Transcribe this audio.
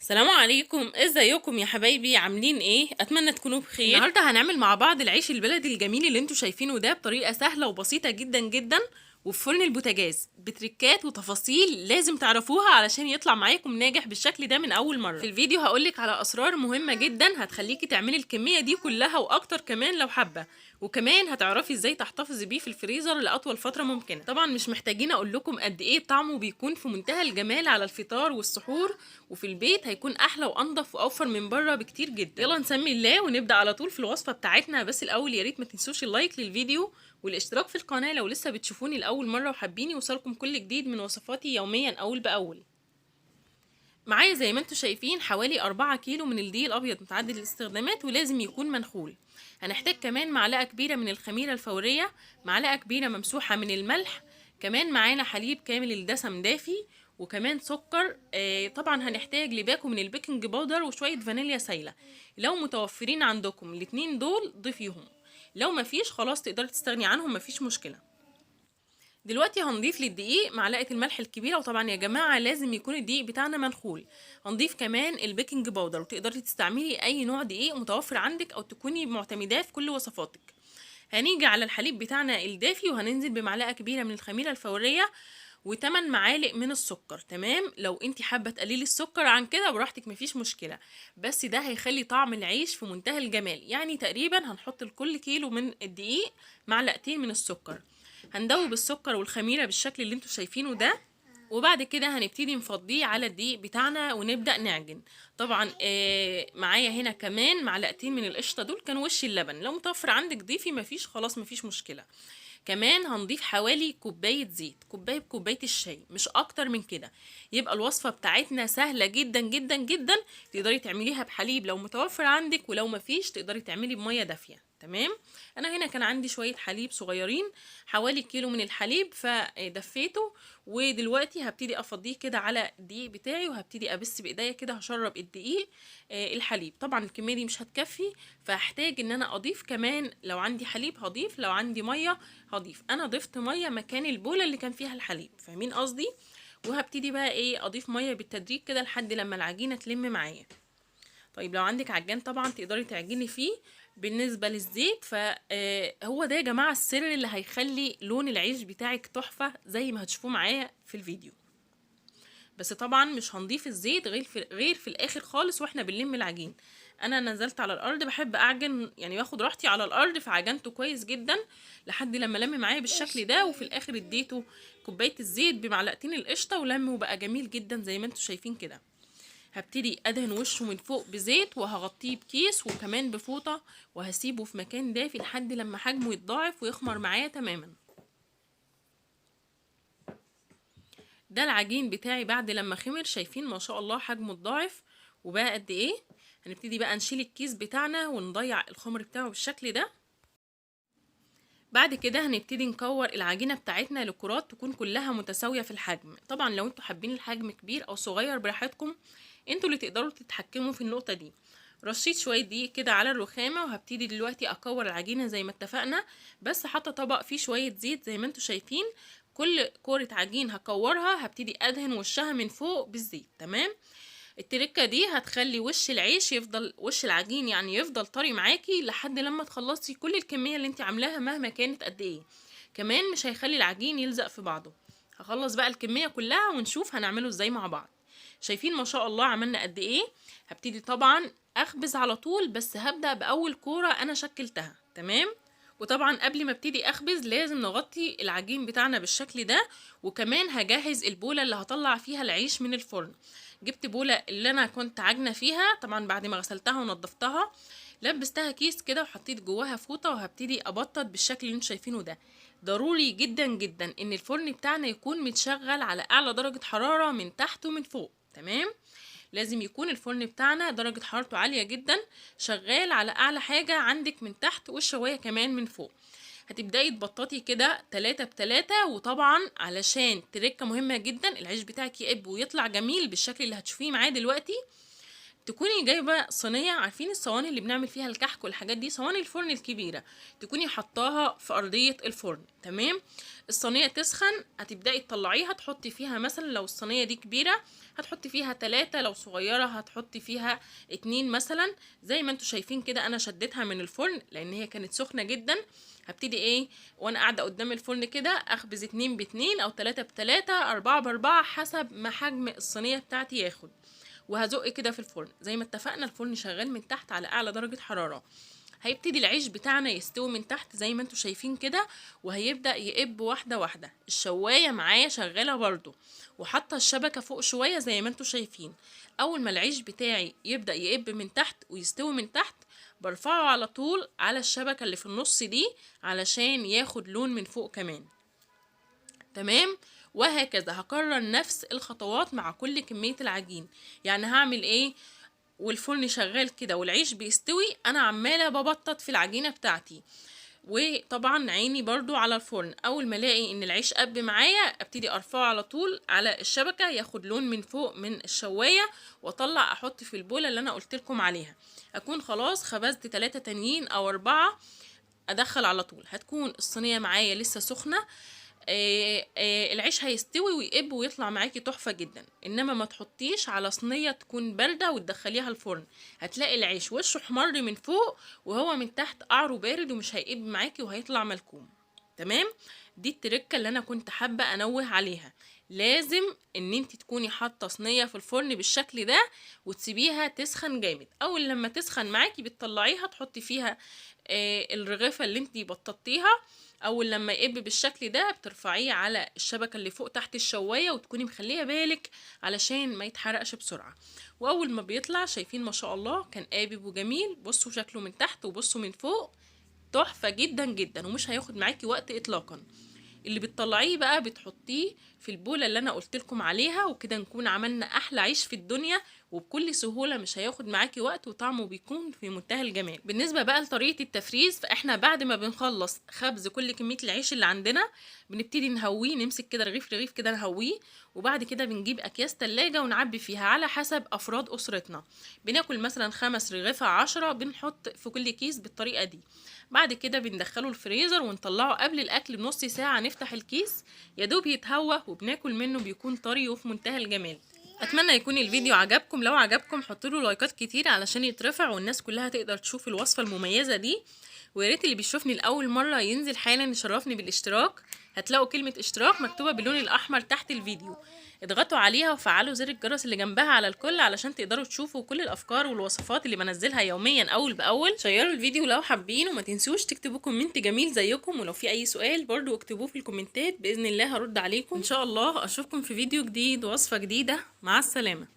السلام عليكم، ازيكم يا حبايبي؟ عاملين ايه؟ اتمنى تكونوا بخير. النهارده هنعمل مع بعض العيش البلدي الجميل اللي انتوا شايفينه ده بطريقة سهلة وبسيطة جدا جدا، وفي فرن البوتاجاز، بتريكات وتفاصيل لازم تعرفوها علشان يطلع معاكم ناجح بالشكل ده من اول مرة. في الفيديو هقولك على اسرار مهمة جدا هتخليكي تعملي الكمية دي كلها واكتر كمان لو حابة، وكمان هتعرفي ازاي تحتفظي بيه في الفريزر لاطول فترة ممكنة. طبعا مش محتاجين اقول لكم قد ايه طعمه بيكون في منتهى الجمال على الفطار والسحور، وفي البيت هيكون احلى وانضف واوفر من بره بكتير جدا. يلا نسمي الله ونبدا على طول في الوصفة بتاعتنا. بس الاول يا ريت ما تنسوش ال like للفيديو والاشتراك في القناة لو لسه بتشوفوني لاول مرة وحابين يوصلكم كل جديد من وصفاتي يوميا اول باول. معايا زي ما انتم شايفين حوالي 4 كيلو من الدقيق الابيض متعدد الاستخدامات، ولازم يكون منخول. هنحتاج كمان معلقه كبيرة من الخميره الفورية، معلقه كبيرة ممسوحة من الملح، كمان معانا حليب كامل الدسم دافي، وكمان سكر. طبعا هنحتاج لباكو من ال baking powder وشوية فانيليا سايله. لو متوفرين عندكم الاتنين دول ضيفيهم، لو مفيش خلاص تقدري تستغني عنهم، مفيش مشكلة. دلوقتي هنضيف للدقيق معلقه الملح الكبيرة، وطبعا يا جماعة لازم يكون الدقيق بتاعنا منخول. هنضيف كمان ال baking powder، وتقدري تستعملي اي نوع دقيق متوفر عندك او تكوني معتمداه في كل وصفاتك. هنيجي على الحليب بتاعنا الدافي وهننزل بمعلقه كبيرة من الخميره الفورية و8 معالق من السكر. تمام، لو انت حابة تقللي السكر عن كده براحتك مفيش مشكلة، بس ده هيخلي طعم العيش في منتهى الجمال. يعني تقريبا هنحط لكل كيلو من الدقيق معلقتين من السكر. هندوب السكر والخميره بالشكل اللي انتوا شايفينه ده، وبعد كده هنبتدي نفضيه على الدقيق بتاعنا ونبدا نعجن. طبعا معايا هنا كمان معلقتين من القشطه، دول كانوا وش اللبن، لو متوفر عندك ضيفي، مفيش خلاص مفيش مشكلة. كمان هنضيف حوالي كوباية زيت، كوباية بكوبايه الشاي، مش اكتر من كده. يبقى الوصفة بتاعتنا سهلة جدا جدا جدا، تقدري تعمليها بحليب لو متوفر عندك، ولو مفيش تقدري تعملي بميه دافيه. تمام، انا هنا كان عندي شوية حليب صغيرين، حوالي كيلو من الحليب، فدفيته. ودلوقتي هبتدي افضيه كده على الدقيق بتاعي، وهبتدي ابس بايديا كده، هشرب الدقيق الحليب. طبعا الكمية دي مش هتكفي، فهحتاج ان انا اضيف كمان. لو عندي حليب هضيف، لو عندي مية هضيف. انا ضفت مية مكان البوله اللي كان فيها الحليب، فاهمين قصدي؟ وهبتدي بقى ايه، اضيف مية بالتدريج كده لحد لما العجينة تلم معايا. طيب لو عندك عجان طبعا تقدري تعجني فيه. بالنسبة للزيت فهو ده يا جماعة السر اللي هيخلي لون العيش بتاعك تحفة زي ما هتشوفوه معايا في الفيديو. بس طبعا مش هنضيف الزيت غير في الاخر خالص واحنا بنلم العجين. انا نزلت على الارض، بحب اعجن يعني باخد راحتي على الارض، فعجنته كويس جدا لحد لما لم معايا بالشكل ده، وفي الاخر اديته كوباية الزيت بمعلقتين القشطه ولم وبقى جميل جدا زي ما انتم شايفين كده. هبتدي ادهن وشه من فوق بزيت، وهغطيه بكيس وكمان بفوطه، وهسيبه في مكان دافي لحد لما حجمه يتضاعف ويخمر معايا تماما. ده العجين بتاعي بعد لما خمر، شايفين ما شاء الله حجمه اتضاعف وبقى قد ايه. هنبتدي بقى نشيل الكيس بتاعنا ونضيع الخمر بتاعه بالشكل ده. بعد كده هنبتدي نكور العجينة بتاعتنا لكرات تكون كلها متساوية في الحجم. طبعا لو انتوا حابين الحجم كبير او صغير براحتكم، انتوا اللي تقدروا تتحكموا في النقطة دي. رشيت شوية دقيق كده على الرخامة، وهبتدي دلوقتي اكور العجينة زي ما اتفقنا، بس حاطة طبق فيه شوية زيت زي ما انتوا شايفين. كل كورة عجين هكورها هبتدي ادهن وشها من فوق بالزيت. تمام، التركة دي هتخلي وش العيش يفضل، وش العجين يعني يفضل طري معاكي لحد لما تخلصي كل الكمية اللي انت عاملاها مهما كانت قد ايه. كمان مش هيخلي العجين يلزق في بعضه. هخلص بقى الكمية كلها ونشوف هنعمله ازاي مع بعض. شايفين ما شاء الله عملنا قد ايه. هبتدي طبعا اخبز على طول، بس هبدأ باول كورة انا شكلتها. تمام، وطبعا قبل ما ابتدي اخبز لازم نغطي العجين بتاعنا بالشكل ده، وكمان هجهز البولة اللي هطلع فيها العيش من الفرن. جبت بولة اللي انا كنت عاجنة فيها، طبعا بعد ما غسلتها ونضفتها لبستها كيس كده وحطيت جواها فوطة، وهبتدي ابطط بالشكل اللي انتوا شايفينه ده. ضروري جدا جدا ان الفرن بتاعنا يكون متشغل على اعلى درجة حرارة من تحت ومن فوق. تمام، لازم يكون الفرن بتاعنا درجة حرارته عالية جدا، شغال على اعلى حاجة عندك من تحت والشواية كمان من فوق. هتبدأي تبططي كده 3 ب3، وطبعا علشان تركة مهمة جدا العيش بتاعك يقب ويطلع جميل بالشكل اللي هتشوفيه معايا دلوقتي. تكوني جايبه صينية، عارفين الصواني اللي بنعمل فيها الكحك والحاجات دي، صواني الفرن الكبيرة، تكوني حطاها في ارضية الفرن. تمام. الصينية تسخن، هتبداي تطلعيها تحطي فيها مثلا لو الصينية دي كبيرة هتحطي فيها 3، لو صغيرة هتحطي فيها 2 مثلا. زي ما انتوا شايفين كده انا شديتها من الفرن لان هي كانت سخنة جدا. هبتدي ايه وانا قاعدة قدام الفرن كده اخبز 2 ب2 او 3 ب3 4 ب4 حسب ما حجم الصينية بتاعتي ياخد، وهزق كده في الفرن. زي ما اتفقنا الفرن شغال من تحت على اعلى درجة حرارة. هيبتدي العيش بتاعنا يستوي من تحت زي ما انتوا شايفين كده، وهيبدأ يقب واحدة واحدة. الشواية معايا شغالة برضو، وحاطة الشبكة فوق شوية زي ما انتوا شايفين. اول ما العيش بتاعي يبدأ يقب من تحت ويستوي من تحت، برفعه على طول على الشبكة اللي في النص دي علشان ياخد لون من فوق كمان. تمام. وهكذا هكرر نفس الخطوات مع كل كمية العجين. يعني هعمل ايه والفرن شغال كده والعيش بيستوي، انا عمالة ببطط في العجينة بتاعتي، وطبعا عيني برضو على الفرن. اول ما الاقي ان العيش قب معايا ابتدي ارفعه على طول على الشبكة، ياخد لون من فوق من الشواية، واطلع احط في البولة اللي انا قلت لكم عليها. اكون خلاص خبزت 3 تانيين او 4، ادخل على طول. هتكون الصينية معايا لسه سخنة، العيش هيستوي ويقب ويطلع معاكي تحفة جدا. انما ما تحطيش على صينية تكون باردة وتدخليها الفرن، هتلاقي العيش وشه احمر من فوق وهو من تحت قعره بارد ومش هيقب معاكي وهيطلع ملكوم. تمام. دي التركة اللي انا كنت حابة انوه عليها. لازم ان انت تكوني حاطة صينية في الفرن بالشكل ده وتسيبيها تسخن جامد. اول لما تسخن معاكي بتطلعيها تحطي فيها الرغيفة اللي انت بططتيها. اول لما يقب بالشكل ده بترفعيه على الشبكة اللي فوق تحت الشواية، وتكوني مخلية بالك علشان ما يتحرقش بسرعة. واول ما بيطلع شايفين ما شاء الله كان قابب وجميل. بصوا شكله من تحت وبصوا من فوق، تحفة جدا جدا، ومش هياخد معاكي وقت اطلاقا. اللي بتطلعيه بقى بتحطيه في البولة اللي انا قلت لكم عليها، وكده نكون عملنا احلى عيش في الدنيا وبكل سهولة، مش هياخد معاكي وقت وطعمه بيكون في منتهى الجمال. بالنسبة بقى لطريقة التفريز، فاحنا بعد ما بنخلص خبز كل كمية العيش اللي عندنا بنبتدي نهويه، نمسك كده رغيف رغيف كده نهويه، وبعد كده بنجيب اكياس تلاجة ونعبي فيها على حسب افراد اسرتنا. بناكل مثلا 5 رغيفة 10 بنحط في كل كيس بالطريقة دي. بعد كده بندخله الفريزر ونطلعه قبل الاكل بنص ساعة، نفتح الكيس يا دوب يتهوى وبناكل منه، بيكون طري وفي منتهى الجمال. اتمنى يكون الفيديو عجبكم، لو عجبكم حطوا له لايكات كتير علشان يترفع والناس كلها تقدر تشوف الوصفة المميزة دي. ويا ريت اللي بيشوفني لاول مرة ينزل حالا يشرفني بالاشتراك. هتلاقوا كلمة اشتراك مكتوبة باللون الاحمر تحت الفيديو، اضغطوا عليها وفعلوا زر الجرس اللي جنبها على الكل علشان تقدروا تشوفوا كل الافكار والوصفات اللي بنزلها يوميا اول باول. شيروا الفيديو لو حابين، وما تنسوش تكتبوا comment جميل زيكم، ولو في اي سؤال برضو اكتبوه في الكومنتات، باذن الله هرد عليكم ان شاء الله. اشوفكم في فيديو جديد ووصفه جديدة. مع السلامة.